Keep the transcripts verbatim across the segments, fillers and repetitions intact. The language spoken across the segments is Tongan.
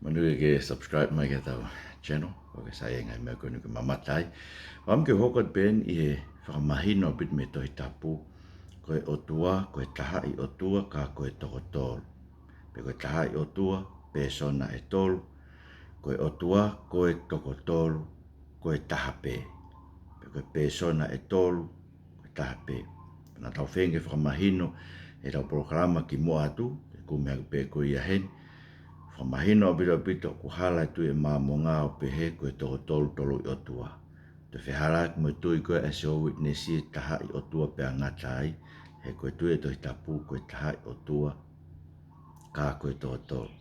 Manatuʻi ke subscribe mai ki heʻetau channel, ʻo ke sai e ngaahi meʻa ko eni ʻoku ke mamata ai. ʻOku ou fakaʻamu ke u hoko atu pē eni ʻi he fakamahino ʻaupito mei he Tohi Tapu, ko e ʻOtua, ko e tahaʻi ʻOtua, ka ko e toko tolu. Pe ko e tahaʻi ʻOtua, pēsona ʻe tolu, ko e ʻOtua, ko e toko tolu, ko e taha pē. Pe ko e pēsona ʻe tolu, ko e taha pē. Naʻa tau feinga ke fakamahino ʻi heʻetau polokalama kimuʻa atu, ke kumi hake pē ko ia heni. Fakamahino ʻaupito ʻaupito ʻoku hala e tui ʻa e Māmonga ʻo pehē ko e toko tolu tolu ʻi ʻOtua. Toe fehālaaki mo e tui ko ē ʻa e Jehovah Witness ʻi he tahaʻi ʻOtua pea ngata ai, he ko e tui ʻa e Tohi Tapu ko e tahaʻi ʻOtua, ka ko e toko tolu.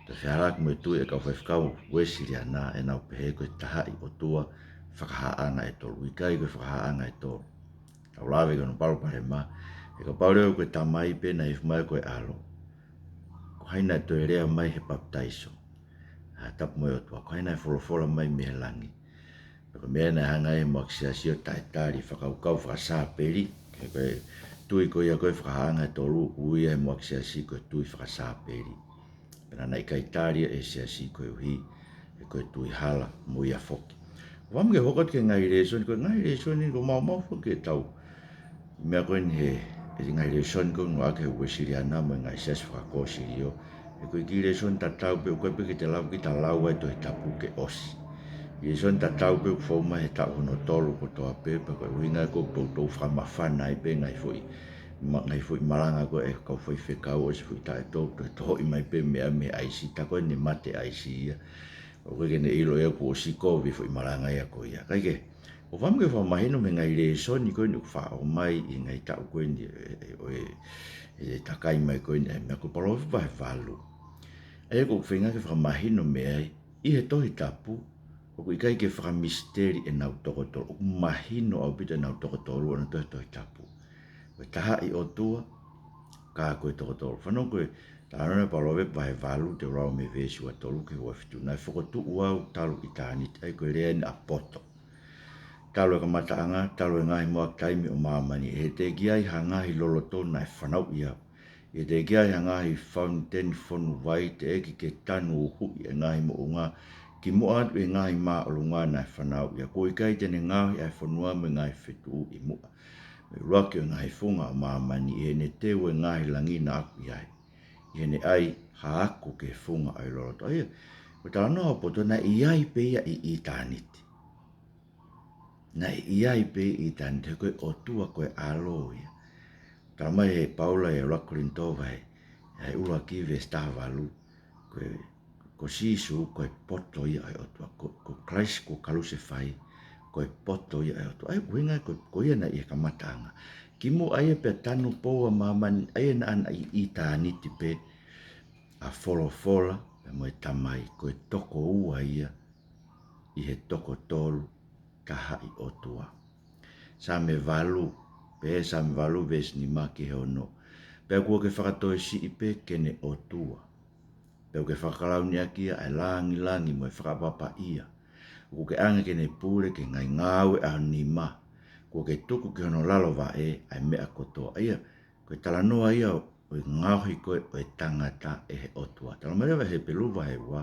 Toe fehālaaki mo e tui ʻa e kau faifekau Uēsiliana ʻenau pehē ko e tahaʻi ʻOtua fakahāʻanga ʻe tolu. ʻIkai ko e fakahāʻanga ʻe tolu. Tau lave ki hono palopalema, he kapau leva ko e Tamai pē naʻe hifo mai ko e ʻAlo, ko hai naʻe toe lea mai he papitaiso? ʻA, tapu mo e ʻOtua, ko hai naʻe folofola mai mei he langi? Pea ko e meʻa naʻe hanga ʻe he muʻaki siasi ʻo taʻetali, fakakaukau fakasaapeli, he ko e tui ko ia ko e fakahāʻanga ʻe tolu, ui ia ʻe he muʻaki siasi ko e tui fakasaapeli. Pea naʻe ʻikai tali ia ʻe he siasi koeʻuhi he ko e tui hala mo ia foki. ʻOku ou fakaʻamu ke u hoko atu ki he ngaahi lēsoni, ko e ngaahi lēsoni ʻoku maumau foki ke tau meʻa ko eni he, he ngaahi lēsoni ko eni ʻoku ʻohake ʻe he Uēsiliana mo e ngaahi siasi fakakōsilio. He ko e kiʻi lēsoni tatau pē, ʻoku ʻikai pē ke te lava ke ta lau ʻa e Tohi Tapu ke ʻosi. Lēsoni tatau pē ʻoku fou mai he taʻu hono tolu kotoa pē, pea ko e ʻuhinga ia ʻoku toutou fakamafana ai pē ngaahi foʻi, ma-, ngaahi foʻi malanga ko ē ʻa e kau faifekau, ʻosi foʻi taʻu ʻe tolu, toe tohoʻi mai pē meʻa mei he ʻaisi, tā ko ē ne mate ʻaisi ia. ʻOku ʻikai ke ne ʻilo ia kuo ʻosi kovi e foʻi malanga ia ko ia. Kae kehe, ʻoku ou fakaʻamu ke fakamahino mei he ngaahi lēsoni ko eni ʻoku faʻa ʻomai ʻi he ngaahi taʻu ko eni, ʻe, ʻe, ʻo e, ʻe takai mai ko eni, ʻa e meʻa ko e Palōvepi vahe valu. ʻA ia ʻoku ou feinga ke fakamahino mei ai, ʻi he Tohi Tapu, ʻoku ʻikai ke fakamisiteli ʻenau toko tolu, ʻoku mahino ʻaupito ʻenau toko tolu ʻo nau tohi Tohi Tapu. Ko e tahaʻi ʻOtua, ka ko e toko tolu. Fanongo ki he talanoa ʻa e Palōvepi vahe valu, te u lau mei he veesi ua tolu ki he ua fitu. Naʻe fokotuʻu au talu ʻitāniti, ʻa ia ko e lea eni ʻa poto. Talu e kamataʻanga, talu e ngaahi muʻaki taimi ʻo māmani, ʻi he teʻeki ai ha ngaahi loloto naʻe fanauʻi au. ʻI he teʻeki ai ha ngaahi fauniteni fonu vai, teʻeki ke tanu uhuʻi e ngaahi moʻunga, kimuʻa atu ʻi he ngaahi māʻolunga naʻe fanauʻi au. Kuo ʻikai te ne ngaohi ʻa e fonua mo e ngaahi fetuʻu ʻi muʻa, mo e ʻuluaki ʻo e ngaahi funga ʻo māmani, ʻi heʻene teu e ngaahi langi naʻa ku ʻi ai, ʻi heʻene ʻai haʻaku ki he funga ʻo e loloto. ʻA ia, ko e talanoa ʻo poto naʻe ʻi ai pē ia ʻi ʻitāniti. Naʻe ʻi ai pē ʻi ʻitāniti, he ko e ʻOtua ko e ʻAlo ia. Talamai ʻe Paula ʻi he ʻuluaki Kolinitō vahe, ʻa e ʻuluaki veesi taha valu, ko e, ko Sīsū ko e poto ia ʻo e ʻOtua, ko, ko Christ kuo kalusefai, ko e poto ia ʻo e ʻOtua. ʻA ia ʻuhinga ko, ko ia naʻe ʻi he kamataʻanga. Kimuʻa ia pea tanu pou ʻa māmani, ʻa ia naʻa na ʻi ʻitāniti pē ʻa folofola pea mo e Tamai, ko e toko ua ia ʻi he toko tolu, tahaʻi ʻOtua. Saame valu, pehē Saame valu veesi nima ki he ono. Pea kuo ke fakatoesiʻi pē ke ne ʻOtua. Pea ʻoku ke fakakalauniakiʻi ʻa e langilangi mo e fakaʻapaʻapa ia. ʻOku ke ʻange ke ne pule ki he ngaahi ngāue ʻa ho nima. Kuo ke tuku ki hono lalo vaʻe ʻa e meʻa kotoa. ʻA ia, ko e talanoa ia ʻo e ngaohi ko ē ʻo e tangata ʻe he ʻOtua. Talamai leva ʻe Hepelū vahe ua,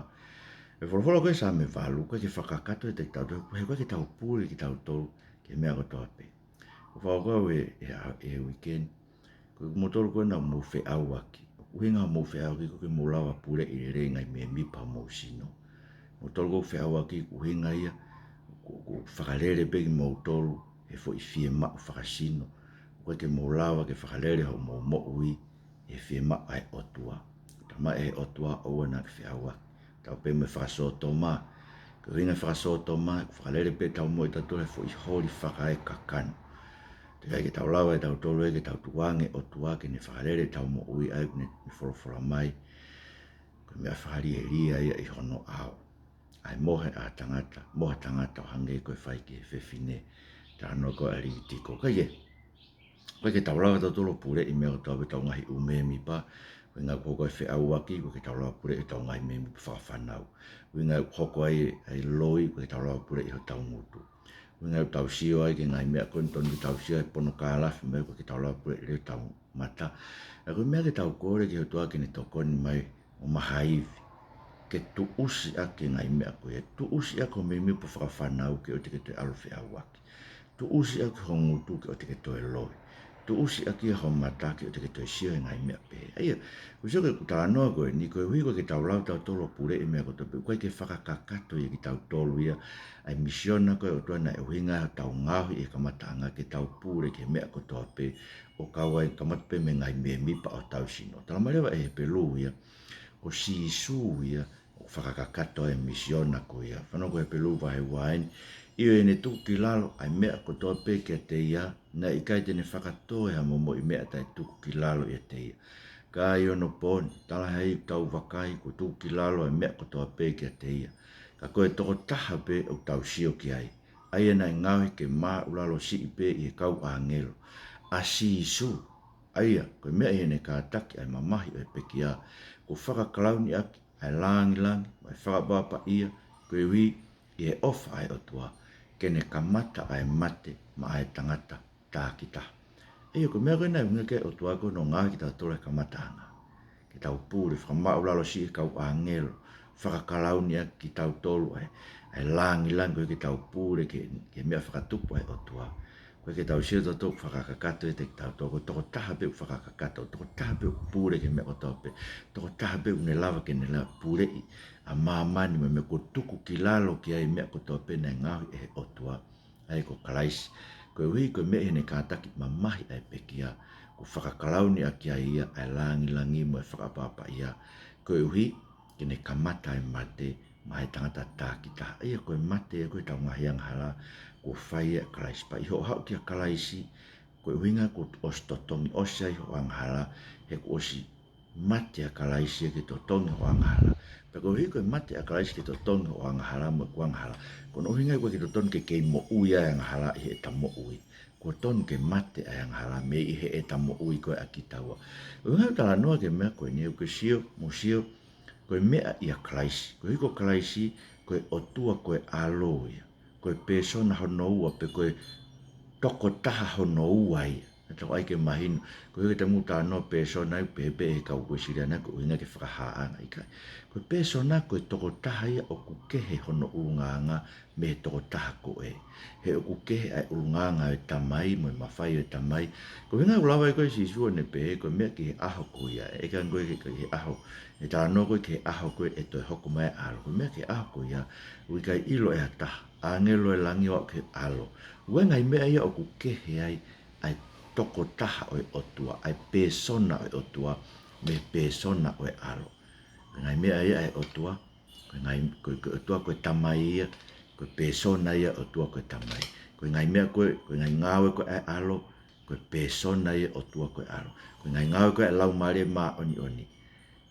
ʻa e folofola ko ē Saame valu, ʻoku ʻikai ke fakakakato ʻiate kitautolu, he ʻoku ʻikai ke tau pule kitautolu ki he meʻa kotoa pē. ʻOku ou fakakaukau ʻi he, ʻi he, ʻi he weekend, ko kimoutolu ko ē naʻa mou feʻauaki, ʻuhinga hoʻomou feʻauaki ko ke mou lava puleʻi lelei e ngaahi mēmipa homou sino. Kimoutolu ʻoku feʻauaki, ʻuhinga ia ʻoku, ʻoku fakalele pē kimoutolu ʻe he foʻi fiemaʻu fakasino. ʻOku ʻikai ke mou lava ke fakalele hoʻomou moʻui ʻi he fiemaʻu ʻa e ʻOtua. Talamai ʻe he ʻOtua ʻoua naʻa ke feʻauaki. Tatau pē mo e fakasōtoma. Ko e ʻuhinga e fakasōtoma, ʻoku fakalele pē ʻetau moʻui ʻatautolu he foʻi holi fakaekakano. Teʻeki ai ke tau lava ʻe tautolu ia ke tau tukuange e ʻOtua ke ne fakalele ʻetau moʻui, ʻa ia ʻoku ne, ne folofola mai, ko e meʻa fakalielia ia ʻi hono ʻao. ʻA e mohe ʻa e tangata, mohe ʻa e tangata ʻo hangē ko e fai ki he fefine. Talanoa ko ē ʻa Lītiko. Kae kehe, ʻoku ʻikai ke tau lava tautolu ʻo puleʻi e meʻa kotoa pē ʻetau ngaahi ʻū mēmipa. Ko e ʻuhinga ʻoku hoko ai e feʻauaki, ʻoku ʻikai ke tau lava puleʻi hotau ngaahi mēmipa fakafānau. Ko e ʻuhinga ʻoku hoko ai e loi, ʻoku ʻikai ke tau lava puleʻi hotau ngutu. Ko e ʻuhinga ʻoku tau sio ai ki he ngaahi meʻa ko eni, tonu ke tau sio ai ki he ponokālafi mo e meʻa, ʻoku ʻikai ke tau lava puleʻi leva ʻetau mata. ʻA ia ko e meʻa ke tau kole ki he ʻOtua ke ne tokoni mai ʻo mahaʻi ivi. ke tuʻusi ʻaki e ngaahi meʻa ko ia. Tuʻusi ʻaki ho meimei pe fakafanau ke ʻoua te ke toe ʻalu feʻauaki. Tuʻusi ʻaki ho ngutu ke ʻoua te ke toe loi. Tuʻusi ʻaki ho mata ke ʻoua te ke toe sio he ngaahi meʻa pehē. ʻA ia, ʻoku sio ki heʻeku talanoa ko eni, koeʻuhi ko e ke tau lava tautolu ʻo puleʻi e meʻa kotoa pē, ʻoku ʻikai ke fakakakato ia kiate kitautolu ia ʻa e misiona ko ē ʻa e ʻOtua naʻe ʻuhinga ai hotau ngaohi he kamataʻanga ke tau pule ki he meʻa kotoa pē, ʻo kau ai kamata pē mei he ngaahi mēmipa ʻo hotau sino. Talamai leva ʻe Hepelū ia, ko Sīsū ia ʻoku fakakakato e misiona ko ia. Fanongo ki Hepelū vahe ua eni, ʻio ʻi heʻene tuku ki lalo ʻa e meʻa kotoa pē kiate ia, naʻe ʻikai te ne fakatō ʻe ha momoʻi meʻa taʻe tuku ki lalo ʻiate ia. Ka ʻi onopooni, talaʻehai ʻoku tau vakai, kuo tuku ki lalo ʻa e meʻa kotoa pē kiate ia. Ka ko e tokotaha pē ʻoku tau sio ki ai, ʻa ia naʻe ngaohi ke māʻulalo siʻi pē ʻi he kau ʻāngelo, ʻa Sīsū, ʻa ia ko e meʻa ʻi heʻene kātaki ʻa e mamahi ʻo e pekia, kuo fakakalauni ʻaki ʻa e langilangi mo e fakaʻapaʻapaʻia, koeʻuhi ʻi he ʻofa ʻa e ʻOtua, ke ne kamata ʻa e mate maʻa e tangata tākitaha. ʻA ia ko e meʻa ko ē naʻe ʻuhinga ki ai e ʻOtua ko hono ngaohi kitautolu he kamataʻanga, ke tau pule, fakamāʻulalo siʻi he kau ʻāngelo, fakakalauni ʻaki kitautolu ʻa e, ʻa e langilangi ko ē ke tau pule ki he, ki he meʻa fakatupu ʻa e ʻOtua. ʻOku ʻikai ke tau sio tautolu ʻoku fakakakato ʻiate kitautolu, ko e tokotaha pē ʻoku fakakakato, tokotaha pē ʻoku pule ki he meʻa kotoa pē, tokotaha pē ʻoku ne lava ke ne lava puleʻi ʻa māmani mo e meʻa kuo tuku ki lalo ki ai e meʻa kotoa pē naʻe ngaohi ʻe he ʻOtua, ʻa ia ko Kalaisi. Koeʻuhi ko e meʻa ʻi heʻene kātaki mamahi ʻa e pekia, kuo fakakalauni ʻaki ai ia ʻa e langilangi mo e fakaʻapaʻapaʻia, koeʻuhi ke ne kamata e mate maʻa e tangata tākitaha. ʻA ia ko e mate ia ko ē ʻetau ngaahi angahala kuo fai ʻe Kalaisi. Pea ʻi hoʻo haʻu kia Kalaisi, ko e ʻuhinga kuo ʻosi totongi ʻosi ai hoʻo angahala, he kuo ʻosi mate ʻa Kalaisi ia ke totongi hoʻo angahala. Pea koeʻuhi ko e mate ʻa Kalaisi ke totongi hoʻo angahala mo ʻeku angahala, ko hono ʻuhinga ia ʻoku ʻikai ke totonu ke kei moʻui ʻa e angahala ʻi heʻeta moʻui. Kuo totonu ke mate ʻa e angahala mei heʻeta moʻui ko ē ʻa kitaua. ʻUhinga ʻeku talanoa ki he meʻa ko eni, ʻoku ke sio, mou sio, ko e meʻa ʻia Kalaisi. Koeʻuhi ko Kalaisi, ko e ʻOtua ko e ʻAlo ia. Ko e pēsona hono ua pe ko e tokotaha hono ua ia. Naʻa tau ʻai ke mahino, koeʻuhi ko e taimi ʻoku talanoa pēsona ʻoku pehē pē ʻe he kau Uēsiliana ko e ʻuhinga ki he fakahāʻanga, ʻikai. Ko e pēsona ko e tokotaha ia ʻoku kehe hono ʻulungaanga mei he tokotaha ko ē. He ʻoku kehe ʻa e ʻulungaanga ʻo e Tamai mo e mafai ʻo e Tamai. Ko e ʻuhinga ʻoku lava ai ko ē ʻa Sīsū ʻo ne pehē ko e meʻa ki he ʻaho ko ia, ʻikai ko e ki he ʻaho, ʻe talanoa ko ē ki he ʻaho ko ē ʻe toe hoko mai ʻa e ʻAlo. Ko e meʻa ki he ʻaho ko ia, ʻoku ʻikai ʻilo ʻe ha taha, ʻāngelo ʻo e langi ʻo aʻu ki he ʻAlo. ʻOku ʻi ai e ngaahi meʻa ia ʻoku kehe ai ʻa e tokotaha ʻo e ʻOtua, ʻa e pēsona ʻo e ʻOtua mei he pēsona ʻo e ʻAlo. Ko e ngaahi meʻa ia ʻa e ʻOtua, ko e ngaahi, ko e, ko e ʻOtua ko e Tamai ia, ko e pēsona ia ʻo e ʻOtua ko e Tamai. Ko e ngaahi meʻa ko ē, ko e ngaahi ngāue ko ē ʻa e ʻAlo, ko e pēsona ia ʻo e ʻOtua ko e ʻAlo. Ko e ngaahi ngāue ko ē ʻa e Laumālie Māʻoniʻoni.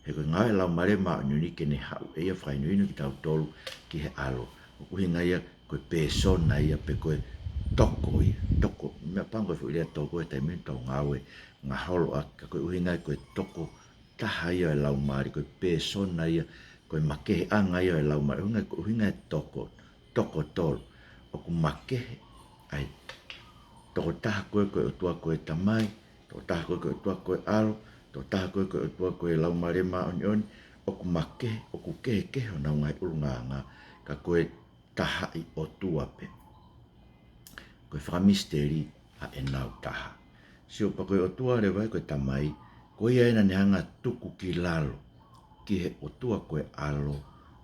He ko e ngāue ʻa e Laumālie Māʻoniʻoni ke ne haʻu ʻe ia ʻo fakahinohino kitautolu ki he ʻAlo. ʻOku ʻuhinga ia ko e pēsona ia pe ko e toko ia. Toko, meʻapango ko e foʻi lea toko he taimi ʻoku tau ngāue ngaholo ʻaki, ka ko e ʻuhinga ia ko e tokotaha ia ʻo e Laumālie, ko e pēsona ia, ko e makeheʻanga ia ʻo e Laumālie. ʻUhinga, ko e ʻuhinga e toko, toko tolu. ʻOku makehe ʻa e tokotaha ko ē ko e ʻOtua ko e Tamai, tokotaha ko ē ko e ʻOtua ko e ʻAlo, tokotaha ko ē ko e ʻOtua ko e Laumālie Māʻoniʻoni, ʻoku makehe, ʻoku kehekehe honau ngaahi ʻulungaanga, ka ko e tahaʻi ʻOtua pē. Ko e fakamisiteli ʻa ʻenau taha. Sio, pea ko e ʻOtua leva ia ko e Tamai, ko ia ē naʻa ne hanga ʻo tuku ki lalo ki he ʻOtua ko e ʻAlo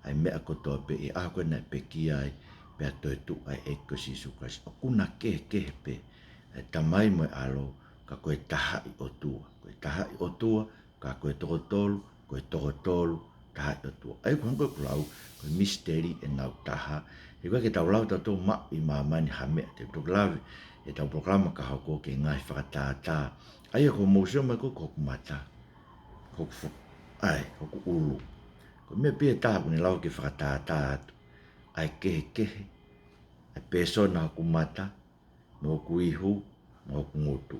ʻa e meʻa kotoa pē ʻi he ʻaho ko ē naʻe pekia ai, pea toetuʻu ai ʻa e ʻEiki ko Sīsū Kalaisi. ʻOku na kehekehe pē ʻa e Tamai mo e ʻAlo, ka ko e tahaʻi ʻOtua. Ko e tahaʻi ʻOtua, ka ko e toko tolu, ko e toko tolu, tahaʻi ʻOtua. ʻA ia ʻoku hangē ko ʻeku lau, ko e misiteli ʻenau taha. He ʻoku ʻikai ke tau lava tautolu ʻo maʻu ʻi māmani ha meʻa, te u toki lave ʻi heʻetau polokalama ka hoko ki he ngaahi fakatātā. ʻA ia ko hoʻomou sio mai ko ē ki hoku mata, hoku fo-, ʻa e, hoku ʻulu. Ko e meʻa pē ia ʻe taha ʻoku ne lava ke fakatātā atu ʻa e kehekehe ʻa e pēsona hoku mata, mo hoku ihu, mo hoku ngutu.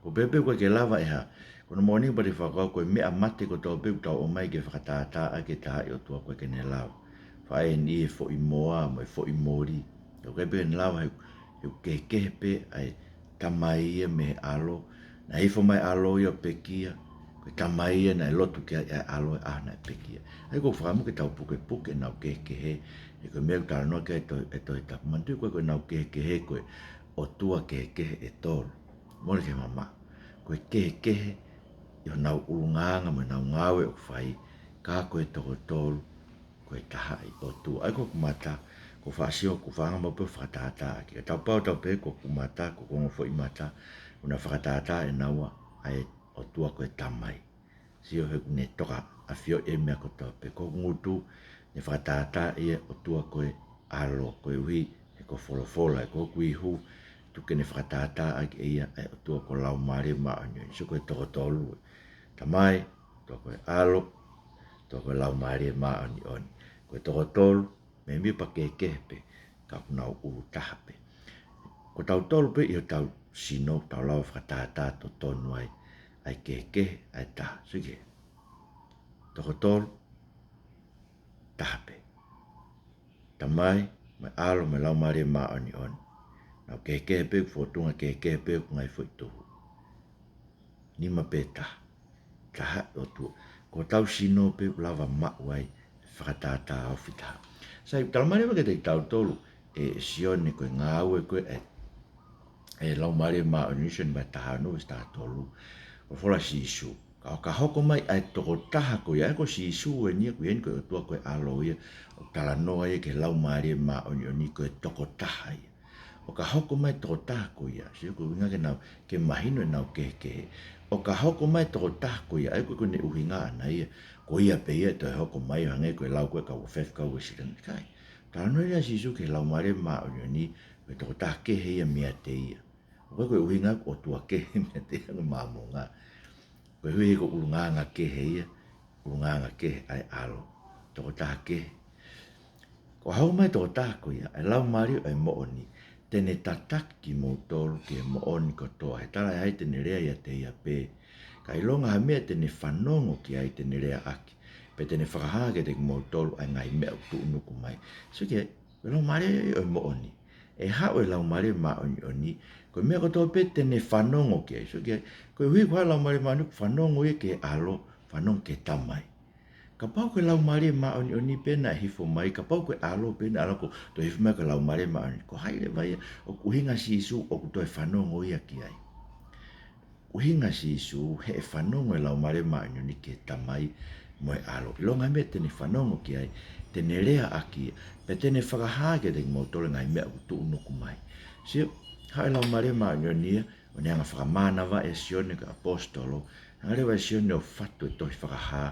Ko e pehē pē ʻoku ʻikai ke lava ʻe ha, ko hono moʻoni pea te u fakakaukau ko e meʻa mate kotoa pē ʻoku tau ʻomai ke fakatātā ʻaki e tahaʻi ʻOtua ʻoku ʻikai ke ne lava. Faʻa ʻi ai e foʻi moa mo e foʻi moli, ka ʻoku ʻikai pē ke ne lava he, he ʻoku kehekehe pē ʻa e Tamai ia mei he ʻAlo. Naʻe ifo mai e ʻAlo ia ʻo pekia, Ko e Tamai ia naʻe lotu ki ai ʻa e ʻAlo he ʻaho naʻe pekia. ʻA ia ʻoku ou fakaʻamu ke tau pukepuke ʻenau kehekehe, he ko e meʻa ʻoku talanoa ki ai e Tohi, e Tohi Tapu. Manatuʻi ko e, ko ʻenau kehekehe ko e ʻotua kehekehe ʻe tolu. Mole ke mamaʻo. Ko e kehekehe ʻi honau ʻulungaanga mo ʻenau ngāue ʻoku fai, ka ko e toko tolu ko e taha ʻi ʻOtua. ʻA ia ko hoku mata, ko e fakaʻosi ʻoku ou fakaʻamu pē ʻo fakatātā ʻaki. Ka tau pau tau pehē ko hoku mata, ko hoku ongo foʻi mata, ʻoku na fakatātā ʻe naua ʻa e ʻOtua ko e Tamai. Sio he ʻoku ne toka ʻafioʻi e meʻa kotoa pē. Ko hoku ngutu, ne fakatātā ʻe ia e ʻOtua ko e ʻAlo, koeʻuhi he ko e folofola, he ko hoku ihu, tuku ke ne fakatātā ʻaki ʻe ia ʻa e ʻOtua ko e Laumālie Māʻoniʻoni. Sio ko e toko tolu. Tamai, ʻOtua ko e ʻAlo, ʻOtua ko e Laumālie Māʻoniʻoni. Ko e toko tolu, mei he meʻa pē kehekehe pē, ka ʻoku nau ʻulu taha pē. Ko tautolu pē ʻi hotau sino, tau lava fakatātā totonu ai ʻa e kehekehe ʻa e taha. Sio ki he toko tolu, taha pē. Tamai, mo e ʻAlo, mo e Laumālie Māʻoniʻoni. Nau kehekehe pē, ʻoku fōtunga kehekehe pē ʻoku ngai foʻi tuhu. Nima pē taha. Taha ʻOtua. Ko hotau sino pē ʻoku lava maʻu ai e fakatātā ofi taha. Sai, talamai leva kiate kitautolu ʻe Sione ko e ngāue ko ē ʻa e Laumālie Māʻoniʻoni, Sione vahe taha ono veesi taha tolu. Ko e folofola ʻa Sīsū. Ka ʻo ka hoko mai ʻa e tokotaha ko ia, ʻa ia ko Sīsū eni ia, ko ia eni ko e ʻOtua ko e ʻAlo ia, ʻoku talanoa ia ki he Laumālie Māʻoniʻoni ko e tokotaha ia. ʻO ka hoko mai e tokotaha ko ia, sio ko e ʻuhinga ke nau, ke mahino ʻenau kehekehe. ʻO ka hoko mai e tokotaha ko ia, ʻa ia ko e, ko ʻene ʻuhinga ʻana ia, ko ia pē ia ʻe toe hoko mai ʻo hangē ko e lau ko ē ʻa e kau fefeka ʻo Uēsiliana, ʻikai. Talanoa ʻa Sīsū ki he Laumālie Māʻoniʻoni, ko e tokotaha kehe ia meiate ia. ʻOku ʻikai ko e ʻuhinga ko e ʻOtua kehe meiate ia, ko e Māmonga. Koeʻuhi he ko e ʻulungaanga kehe ia, ʻulungaanga kehe ʻa e ʻAlo. Tokotaha kehe. Ko e hoko mai e tokotaha ko ia, ʻa e Laumālie ʻo e moʻoni, te ne tataki kimoutolu ki he moʻoni kotoa. He talaʻehai te ne lea ʻiate ia pē. Ka ʻilonga ha meʻa te ne fanongo ki ai te ne leaʻaki, pea te ne fakahā kiate kimoutolu ʻa e ngaahi meʻa ʻoku tuʻunuku mai. Sio ki ai, ko e Laumālie ʻo e moʻoni. ʻE haʻu e Laumālie Māʻoniʻoni, ko e meʻa kotoa pē te ne fanongo ki ai. Sio ki ai, koeʻuhi ko e Laumālie Māʻoniʻoni ʻoku fanongo ia ki he ʻAlo, fanongo ki he Tamai. Kapau ko e Laumālie Māʻoniʻoni pē naʻe hifo mai, kapau ko e ʻAlo pē naʻe ʻalu ʻo toe hifo mai ko e Laumālie Māʻoniʻoni, ko hai leva ia? ʻOku ʻuhinga ʻa Sīsū ʻoku toe fanongo ia ki ai. ʻUhinga ʻa Sīsū heʻe fanongo e Laumālie Māʻoniʻoni ki he Tamai mo e ʻAlo. ʻIlonga ha meʻa te ne fanongo ki ai, te ne leaʻaki, pea te ne fakahā kiate kimoutolu e ngaahi meʻa ʻoku tuʻunuku mai. Sio, haʻu e Laumālie Māʻoniʻoni ia, ʻo ne hanga ʻo fakamānavaʻi ʻa Sione ko e ʻaposetolo, hanga leva ʻe Sione ʻo fatu e tohi Fakahā,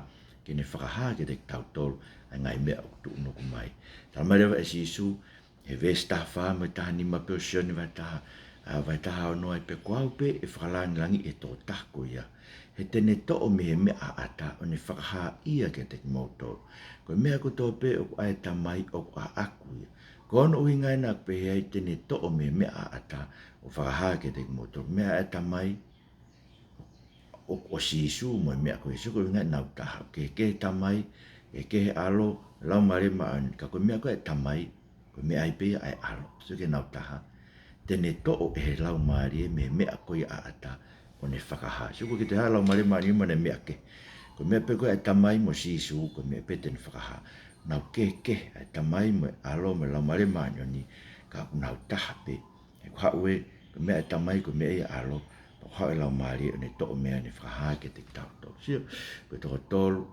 ke ne fakahā kiate kitautolu ʻa e ngaahi meʻa ʻoku tuʻunuku mai. Talamai leva ʻe Sīsū, he veesi taha fā mo e taha nima pē ʻo Sione vahe taha, ʻa, vahe taha ono ai pē, ko au pē ʻe fakalāngilangiʻi e tokotaha ko ia. He te ne toʻo mei he meʻa ʻaʻata ʻo ne fakahā ia kiate kimoutolu. Ko e meʻa kotoa pē ʻoku ʻa e Tamai ʻoku ʻaʻaku ia. Ko hono ʻuhinga ena ʻoku pehē ai te ne toʻo mei he meʻa ʻaʻata ʻo fakahā kiate kimoutolu. Meʻa ʻa e Tamai, ʻo, ʻo Sīsū mo e meʻa ko ē. Sio ko e ʻuhinga ʻenau taha. Kehekehe e Tamai, kehekehe e ʻAlo, Laumālie Māʻoniʻoni, ka ko e meʻa ko ē ʻa e Tamai, ko e meʻa ai pē ia ʻa e ʻAlo. Sio ki heʻenau taha. Te ne toʻo ʻe he Laumālie mei he meʻa ko ia ʻaʻata ʻo ne fakahā. Sio ko e kiʻi taha Laumālie Māʻoniʻoni mo ʻene meʻa kehe. Ko e meʻa pē ko ē ʻa e Tamai mo Sīsū, ko e meʻa pē te ne fakahā. Nau kehekehe ʻa e Tamai mo e ʻAlo mo e Laumālie Māʻoniʻoni, ka ʻoku nau taha pē. He ko e haʻu ē, ko e meʻa ʻa e Tamai, ko e meʻa ia ʻa e ʻAlo, pea ko e haʻu e Laumālie ʻo ne toʻo mei ai ʻo ne fakahā kiate kitautolu. Sio, ko e toko tolu,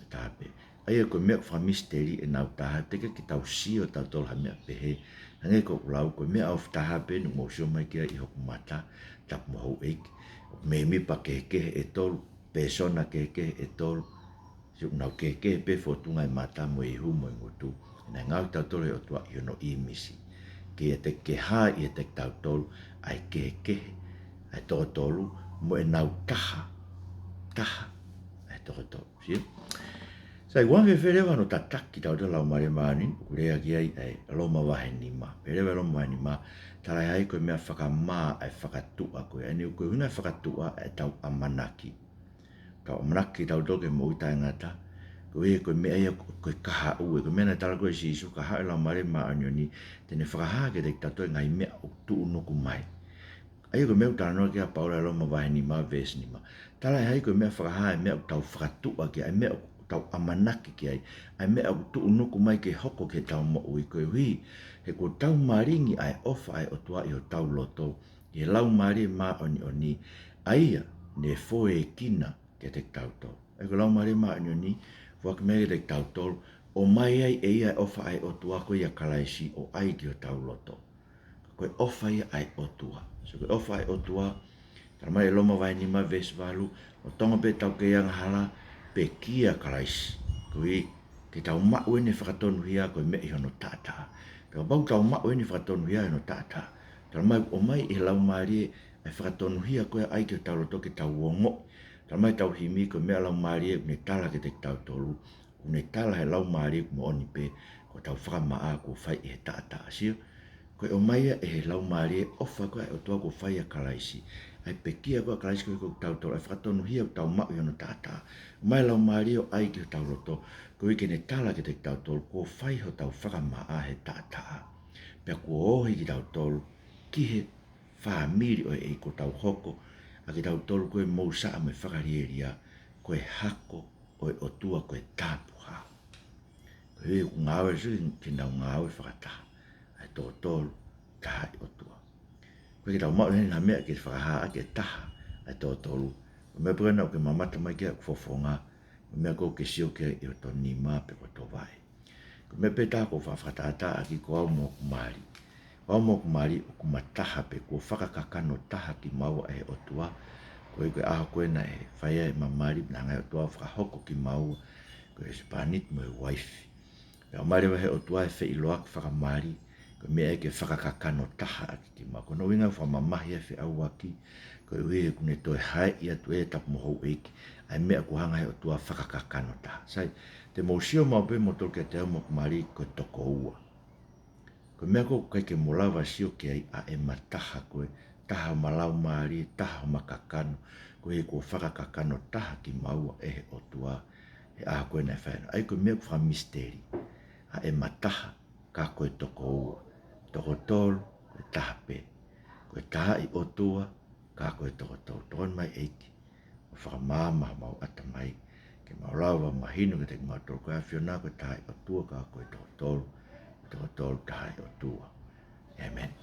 taha pē. ʻA ia ko e meʻa ʻoku fakamisiteli ʻenau taha, teʻeki ke tau sio tautolu ha meʻa pehē. Hangē ko ʻeku lau, ko e meʻa ʻoku taha pē, naʻa mou sio mai ki ai ʻi hoku mata, tapu mo houʻeiki. Mēmipa kehekehe ʻe tolu, pēsona kehekehe ʻe tolu. Sio, nau kehekehe pē fōtunga e mata mo e ihu mo e ngutu. Naʻe ngaohi tautolu ʻe he ʻOtua ʻi hono ʻīmisi. Ke ʻiate, ke hā ʻiate kitautolu ʻa e kehekehe ʻa e toko tolu mo ʻenau taha, taha ʻa e toko tolu. Sio? Sai, ʻoku fēfē leva hono tataki kitautolu ʻe he Laumālie Māʻoniʻoni, ʻoku lea ki ai ʻa e Loma vahe nima. Pehē leva ʻe Loma vahe nima, talaʻehai ko e meʻa fakamā ʻa e fakatuʻa ko ē. ʻA eni ko e ʻuhinga e fakatuʻa ʻa ʻetau ʻamanaki. Tau ʻamanaki kitautolu ki he moʻui taʻengata. Koeʻuhi ko e meʻa ia ko e kahaʻu ē, ko e meʻa naʻe tala ko ē ʻe Sīsū, ka haʻu e Laumālie Māʻoniʻoni, te ne fakahā kiate kitautolu e ngaahi meʻa ʻoku tuʻunuku mai. ʻA ia ko e meʻa ʻoku talanoa ki ai ʻa Paula ʻi Loma vahe nima veesi nima. Talaʻehai ko e meʻa fakahā ʻa e meʻa ʻoku tau fakatuʻa ki ai, ʻa e meʻa ʻoku tau ʻamanaki ki ai, ʻa e meʻa ʻoku tuʻunuku mai ke hoko ki heʻetau moʻui, koeʻuhi he kuo tau malingi ʻa e ʻofa ʻa e ʻOtua ʻi hotau loto, ʻi he Laumālie Māʻoniʻoni, ʻa ia ne foakina kiate kitautolu. ʻA ia ko e Laumālie Māʻoniʻoni, foaki mai kiate kitautolu, ʻomai ai ʻe ia e ʻofa ʻa e ʻOtua ko ia ʻia Kalaisi ʻo ʻai ki hotau loto. Ko e ʻofa ia ʻa e ʻOtua. So ko e ʻofa ʻa e ʻOtua, talamai ʻe Loma vahe nima veesi valu, ʻo tonga pē ʻetau kei angahala, pekia ʻa Kalaisi. Koeʻuhi ke tau maʻu ʻene fakatonuhia ko e meʻa ʻi hono taʻataʻa. Pea kapau ʻoku tau maʻu ʻene fakatonuhia ʻi hono taʻataʻa, talamai ʻoku ʻomai ʻe he Laumālie ʻa e fakatonuhia ko ia ʻo ʻai ki hotau loto ke tau ongoʻi. Talamai ʻe heʻetau himi ko e meʻa ʻa e Laumālie ʻoku ne tala kiate kitautolu, ʻoku ne tala ʻe he Laumālie ʻoku moʻoni pē, ko ʻetau fakamaʻa kuo fai ʻi he taʻataʻa. Sio, ko e ʻomai ia ʻe he Laumālie e ʻofa ko ia ʻa e ʻOtua kuo fai ʻia Kalaisi. ʻA e pekia ko ia ʻa Kalaisi koeʻuhi ko kitautolu, ʻa e fakatonuhia ʻoku tau maʻu ʻi hono taʻataʻa. ʻOmai e Laumālie ʻo ʻai ki hotau loto, koeʻuhi ke ne tala kiate kitautolu kuo fai hotau fakamaʻa he taʻataʻa. Pea kuo ohi kitautolu ki he fāmili ʻo e ʻEiki, kuo tau hoko ʻa kitautolu ko e mousaʻa mo e fakalielia, ko e hako ʻo e ʻOtua ko e Tāpuhā. Koeʻuhi ʻoku ngāue, sio ki heʻenau ngāue fakataha ʻa e toko tolu, Tahaʻi ʻOtua. ʻOku ʻikai ke tau maʻu heni ha meʻa ke fakahā ʻaki e taha ʻa e toko tolu. Ko e meʻa pē ko ena ʻoku ke mamata mai ki ai ʻoku fofonga, ko e meʻa ʻoku ke sio ki ai ʻi hoto nima pe ko hoto vaʻe. Ko e meʻa pē taha ʻoku ou fakatātā ʻaki ko au mo hoku mali. Ko au mo hoku mali ʻoku ma taha pē, kuo fakakakano taha kimaua ʻe he ʻOtua. Koeʻuhi ko e ʻaho ko ē naʻe fai ai ʻema mali, naʻe hanga ʻe he ʻOtua ʻo fakahoko kimaua ko e husepāniti mo e uaifi. Pea ʻomai leva ʻe he ʻOtua e feʻiloaki fakamali, ko e meʻa ia ke fakakakano taha ʻaki kimaua. Ko hono ʻuhinga ʻoku fakamamahi ai e feʻauaki, koeʻuhi he ʻoku ne toe haeʻi atu ʻe he tapu mo houʻeiki ʻa e meʻa kuo hanga ʻe he ʻOtua ʻo fakakakano taha. Sai, te mou sio maʻu pē moutolu kiate au mo hoku mali ko e toko ua. Ko e meʻa ko ē ʻoku ʻikai ke mou lava sio ki ai ʻa ʻema taha ko ē, taha homa laumālie, taha homa kakano, koeʻuhi kuo fakakakano taha kimaua ʻe he ʻOtua he ʻaho ko ē naʻe fai ai. ʻA ia ko e meʻa ʻoku fakamisiteli, ʻa ʻema taha ka ko e toko ua, toko tolu ko e taha pē. Ko e Tahaʻi ʻOtua ka ko e toko tolu. Tokoni mai ʻEiki ʻo fakamaama homau ʻatamai ke mau lava mahino kiate kimautolu ko e ʻAfiona ko e Tahaʻi ʻOtua ka ko e toko tolu, ko e toko tolu Tahaʻi ʻOtua. ʻĒmeni.